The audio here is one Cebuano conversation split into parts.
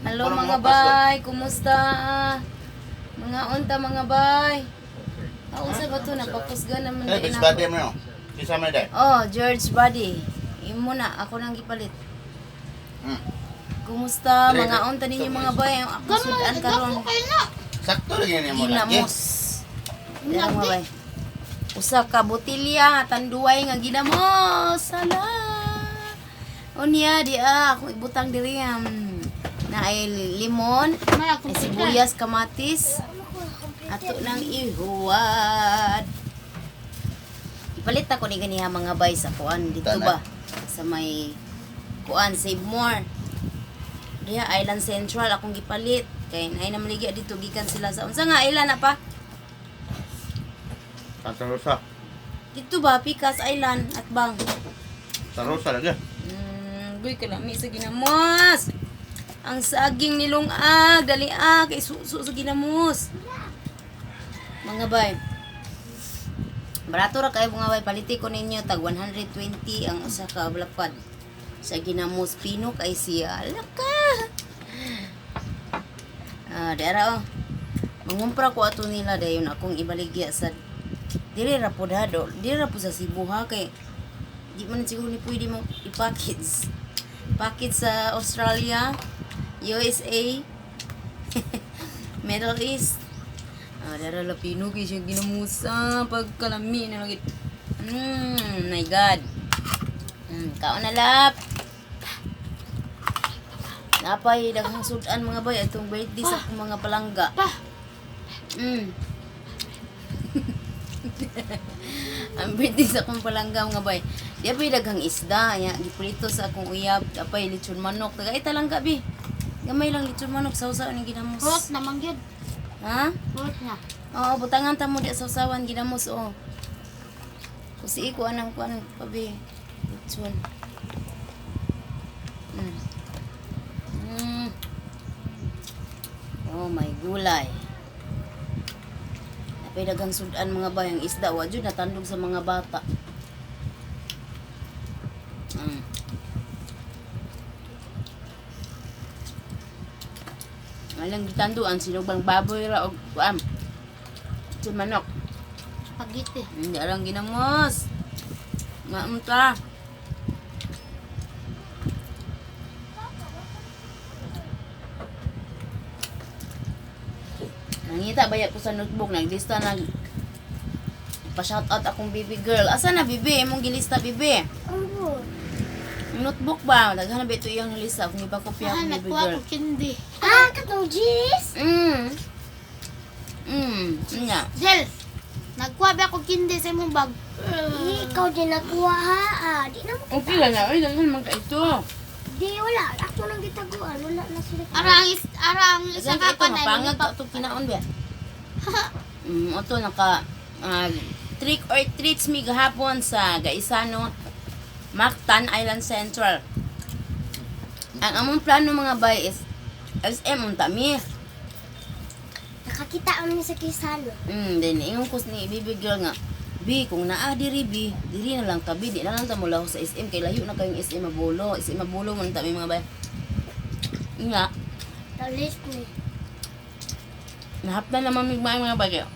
Hello Parang mga mga bay, kumusta? Mga unta mga bay. Ah, unsa ba to napakusga naman Eh, din best ako. buddy mo yun. Kisa mo yun. Oh, George Buddy. Imo na ako nang gipalit. Kumusta Dre, mga dre. unta ninyo mga bay? Ang akong sudan karon. Kayo na. Sakto lagi niya mo lagi. Ginamos. Dara mga bay. Usa ka botilya tanduay nga ginamos. Hala. Unya di ah, akong ibutang diri na ay limon, May ay akong sibuyas, kamatis. Ato nang ihuwad. Ipalit ako ni ganiha mga bay sa kuan dito Tanan. ba sa may kuan Save More. Diha Island Central akong gipalit kay naay namaligya dito gikan sila sa unsa nga island na pa? Santa Rosa. Dito ba Pikas Island at bang. Santa Rosa lagi. Guy kalami sa ginamos. Ang saging nilungag, dali ah, kay suso sa ginamos. Mga bay. Barato ra kayo mga bay, paliti ko ninyo tag 120 ang usa ka lapad. Sa ginamos pino kay siya. Laka. Ah, dara oh. Mangumpra ko ato nila dayon akong ibaligya sa diri ra pud ha do. Diri ra pud sa Cebu ha kay di man siguro ni pwede mo i-package. Package sa Australia, USA, Middle East. Ah, dara la pino kay siya ginamusa pagkalami na lagi. My God. Kaon na lap. Napay daghang sudan mga bay atong birthday sa akong mga palangga. Pa. Ang birthday sa akong palangga mga bay. Di apay daghang isda, nya giprito sa akong uyab, apay lechon manok. Taga ita lang gabi. Gamay lang lechon manok sawsaw ning ginamos. Hurot naman yun. Ha? Hurot na. Oo, butangan ta mo di sawsawan ginamos oh. Kusi ko anang kuan pabi. Lechon. Oh my gulay. Napay daghang sudan mga bayang isda wa jud natandog sa mga bata. Alang gitanduan sinugbang baboy ra og kuan. Sa manok. Spaghetti. Hindi alang ginamos. Maunta. Nangita ba ko sa notebook naglista nag pa-shout out akong baby girl. Asa na bibi? Imong gilista bibi. Ano? Ang notebook ba? Daghan na ba ito iyang nilista kung ipakopya Ah, akong baby nagkuha girl. ko candy. Ah, katong cheese? Nya. Jel, nagkuha ba ako candy sa imong bag? Ikaw din nagkuha ha. Ah, di na mo. Okay lang na. Ay, daghan man ka ito. Di wala. Ako nang gitaguan. Wala na sila. Ara ang is, ara ang isa Daghan ka ka ito, pa na mapangag ka ito kinaon ba? Ito naka trick or treats mi gahapon sa Gaisano, Mactan Island Central. Ang among plano mga bay is SM unta mi. Nakakita kami sa Kisano. Then ingon ko ni baby girl nga, "Bi, kung naa diri bi, diri na lang tabi, di na lang ta mulaho sa SM kay layo na kayong SM Mabolo. SM Mabolo man ta mi mga bay." Nga, Talis ni. nahapdan naman mig mga bay kayo.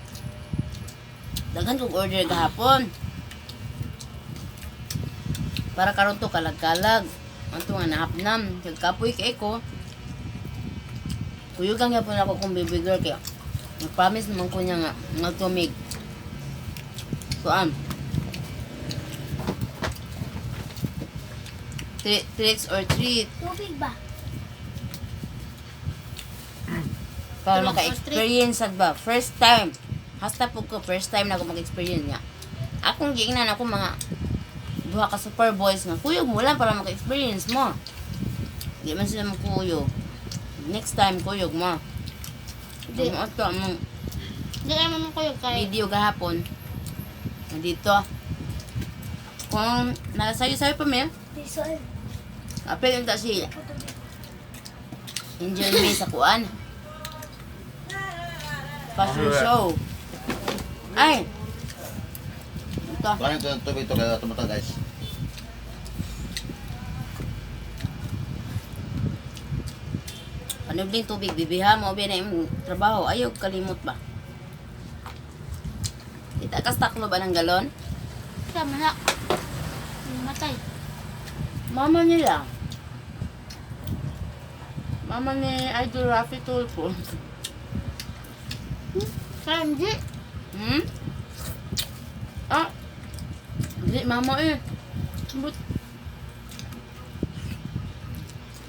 Daghan kog order gahapon. Para karon to kalag-kalag. Anto nga nahapnam, kag kapoy kay ko. Kuyugan gyapon ako kung baby girl kay. Nag-promise naman ko niya nga nga tumig. Kuan. Tricks or treat. Tubig ba? Para Trick or maka-experience sad ba? First time. Hasta po ko, first time na ako mag-experience niya. Akong giingnan ako mga duha ka super boys nga kuyog mo lang para maka-experience mo. Di man sila makuyog. Next time, kuyog mo. Di. Ang ato among Di kayo mo kuyog kay. video gahapon. Nandito. Kung nakasayo-sayo pa mi, Pisol. apel yung ta si Angel May sa kuan. Fashion show. Ay! Ito. Kuhanin ito ng tubig ito kaya tumata guys. Panubling tubig, bibiha mo biya na imong trabaho. Ayaw kalimot ba? Kita kas taklo ba ng galon? Tama na. Matay. Mama nila. Mama ni Idol Rafi Tulfo. Sanji. Ah! Hindi, mama eh. But,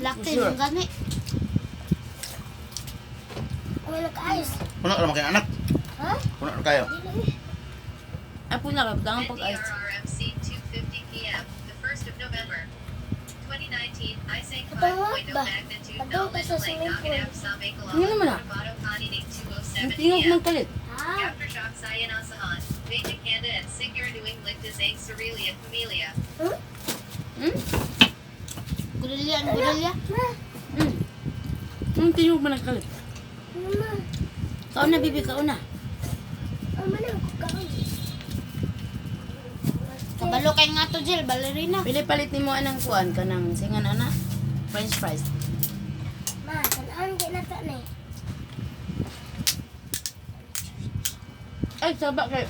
Laki Sure. ng gani. Wala ka-ayos. Puno na kayo anak. Ha? Puno na kayo. Dili eh. Ay po na, kaptangan pag ice. NDRRMC 2:50 p.m., the 1st of November 2019, Isang Patawag 5.0 ba? magnitude Patawag ka sa Nolin swimming Lake pool. Naganap Samay Ano naman ah? Cotabato Kanining Ang 2:07 tingog p.m. magkalit. Ah, Aftershock Sayanasahan, Vejakanda and Sigurduing Ligtas Cerelia Familia. Gudulya, ang gudulya. Ma, ang tingog man nagkalit. mama. Kauna, bibi, kauna. Ama na ako kaon. Kabalo kay nga to, Jill. Ballerina. Pili palit nimo anang kuan kanang singan ana. French fries. Ma, tanaan di na ta na eh. Ay, saba kayo.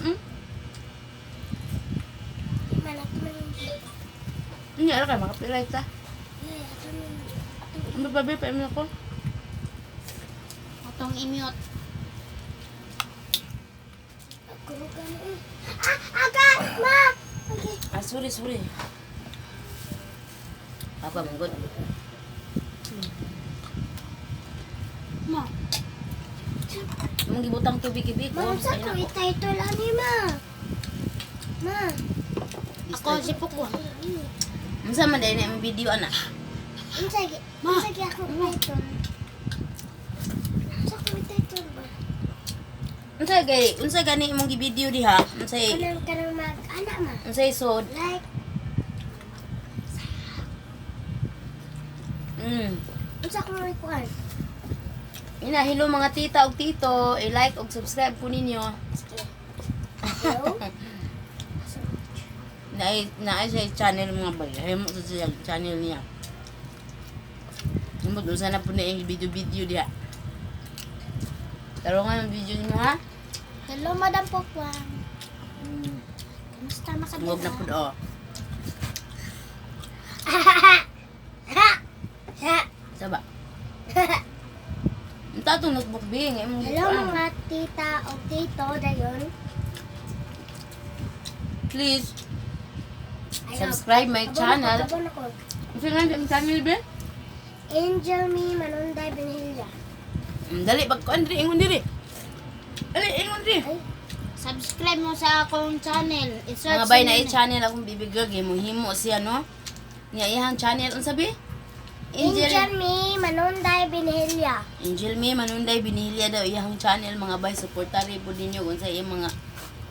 Di man ato man yung Hindi, ala kayo, makapiright ta. Eh, ato man. Ang bababe, pa ako. Atong imute. Ako ka na eh. Ah, aga! Ma! Okay. Ah, sorry, sorry. Papa, manggod. Ma. Imong gibutang tubig ibig. Ma, unsa ko i-title ani ma? Ma. Ako si Pukwa. Unsa man dai na imong video ana? Unsa gi? Unsa gi ako title? Unsa ko i-title ba? Unsa gay unsa gani imong gi-video diha? Unsay Kanang kanang mag ana ma. unsay sod? Like Unsa ko ikuan? Ina, hello mga tita ug tito, i-like ug subscribe ko ninyo. Sige. Hello? Naay, naay siya channel mga bay. Ay mo sa siya channel niya. Mo doon sana po na yung video-video diha. Taro nga ang video niyo ha. Hello, Madam Pokwang. Kamusta na ka Tungog na pud oh. Ha! Saba. Unta tong notebook bi nga imong Hello gikuan. mga tita o tito dayon. Please Ayaw. subscribe my channel. Abon ako. Unsa nga ang channel be? Angel Me Manunday Benhilla. Dali pag kuan diri ingon diri. Dali, ingon diri. Subscribe mo sa akong channel. I-search Mga bay ninyo na i-channel akong baby girl gay himo siya no. Niya iyang channel unsa bi? Angel, Angel Me Manunday Benhilla. Angel May Manunday Binilya daw iyang channel mga bay, suportari po ninyo kung sa iyang mga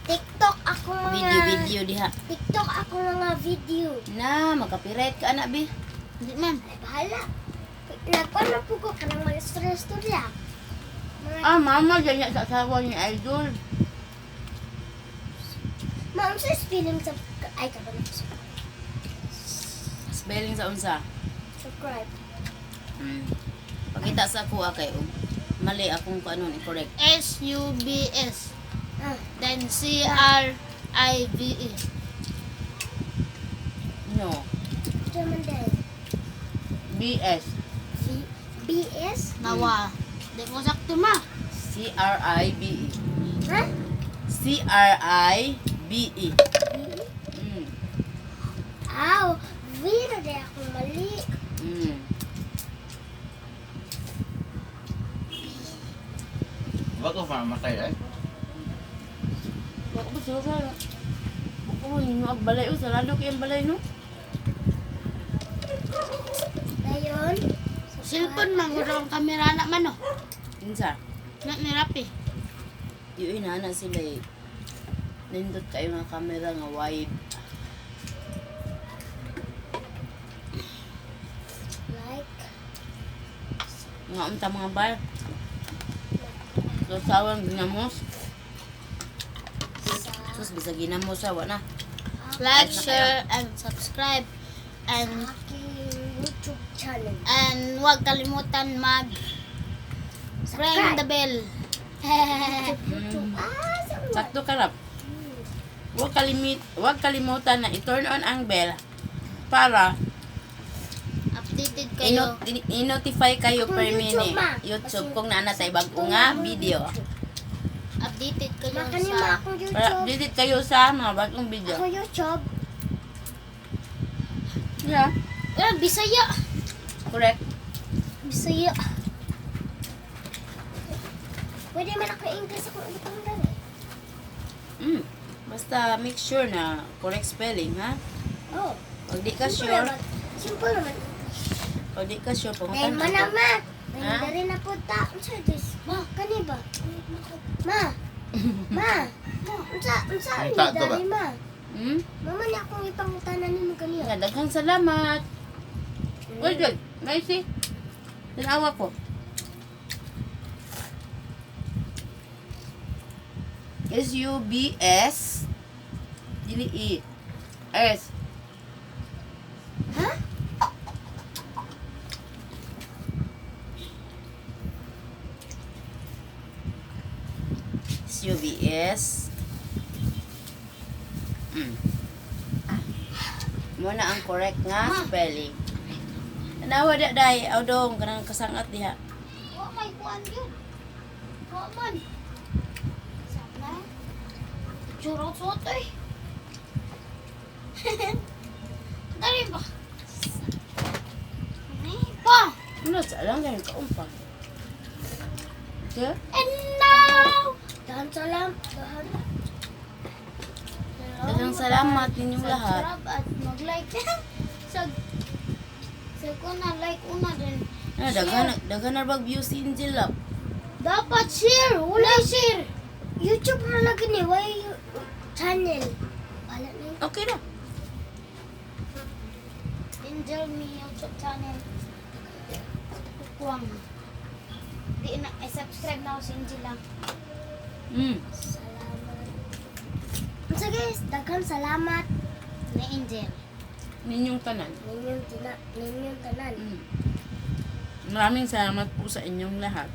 TikTok ako mga video video diha. TikTok ako mga video. Na makapiright ka ana bi. Hindi man. Ay bahala. Nagkuan na po ko kanang mga istorya-istorya. Mga Ah, mama, ganyan sa asawa ni Idol. Ma, unsa spelling sa ay kabalo ko sa Spelling sa unsa. subscribe. Pakita sa ako kay og mali akong kuanon i-correct. S-U-B-S. Ah, Then C-R-I-B-E. No. ito man dahil. BS. V B S? Nawa. Di ko sakto ma. C R I B E. Ha? C R I B E. B Aw, V na dahil ako mali. Bago pa mamatay eh. Wako ba sila sa... Ako mo ninyo ang balay. Oh, sarado kay ang balay no? Dayon. Cellphone man gud ang kamera na man oh. Unsa? Na ni Rapi. Yun na na sila eh. Nindot kayo mga camera nga wide. Like. Nga unta mga bay. So, sawang ginamos. Sa Sus bisag ginamo sa wa na. Like, share, and subscribe. And aking YouTube channel. and huwag kalimutan mag Ring the bell. YouTube. Ah, sa Sakto karap. Huwag kalimutan na i-turn on ang bell para Updated kayo. I-notify kayo Kung per YouTube, minute ma. YouTube Kasi- kung naa na tay bag-o nga video. Updated kayo Ma, kani ma sa akong Para YouTube. updated kayo sa mga bagong video. Ako YouTube. Yeah. Eh, Bisaya. Correct. Bisaya. Pwede man ako English akong ibutang dali. Basta make sure na correct spelling, ha? Oh. Pag di ka Simple sure, naman. Simple naman. pag di ka sure, Dahil pangutan man na ako. ma. Ha? May dari na po ta. Unsa this? Ma, kani ba? Ma. Ma. Unsa unsa Ang ni ta to ba? dari ma? Mama ni akong ipangutanan nimo ganiya. Nga, daghang salamat. Uy, good. Nice, eh. Tanawa ko. S-U-B-S dili E S. Ha? S-U-B-S. Muna ang correct nga spelling. Tanawa da day, awdong kanang kasangat diha. Wa may kuan yun. Wa man. Sana. Churot suot eh. Dali ba? Ay, pa. Ano sa lang ganyan kaon pa. Okay? And now, Dahan salam. Dahan. Daghang salamat ninyong lahat. Subscribe at mag-like. Sa sa kuna like una din. Ano, daghan daghan na bag views si Angel Love. Dapat share, wala share. YouTube na lagi ni why you- channel. Wala na yun. Okay na. Angel me YouTube channel. Kuwang. Di na i-subscribe na ako si Angel lang. Salamat. Unsa guys, daghang salamat Ni Angel. Ninyong tanan. ninyong tina ninyong tanan. Maraming salamat po sa inyong lahat.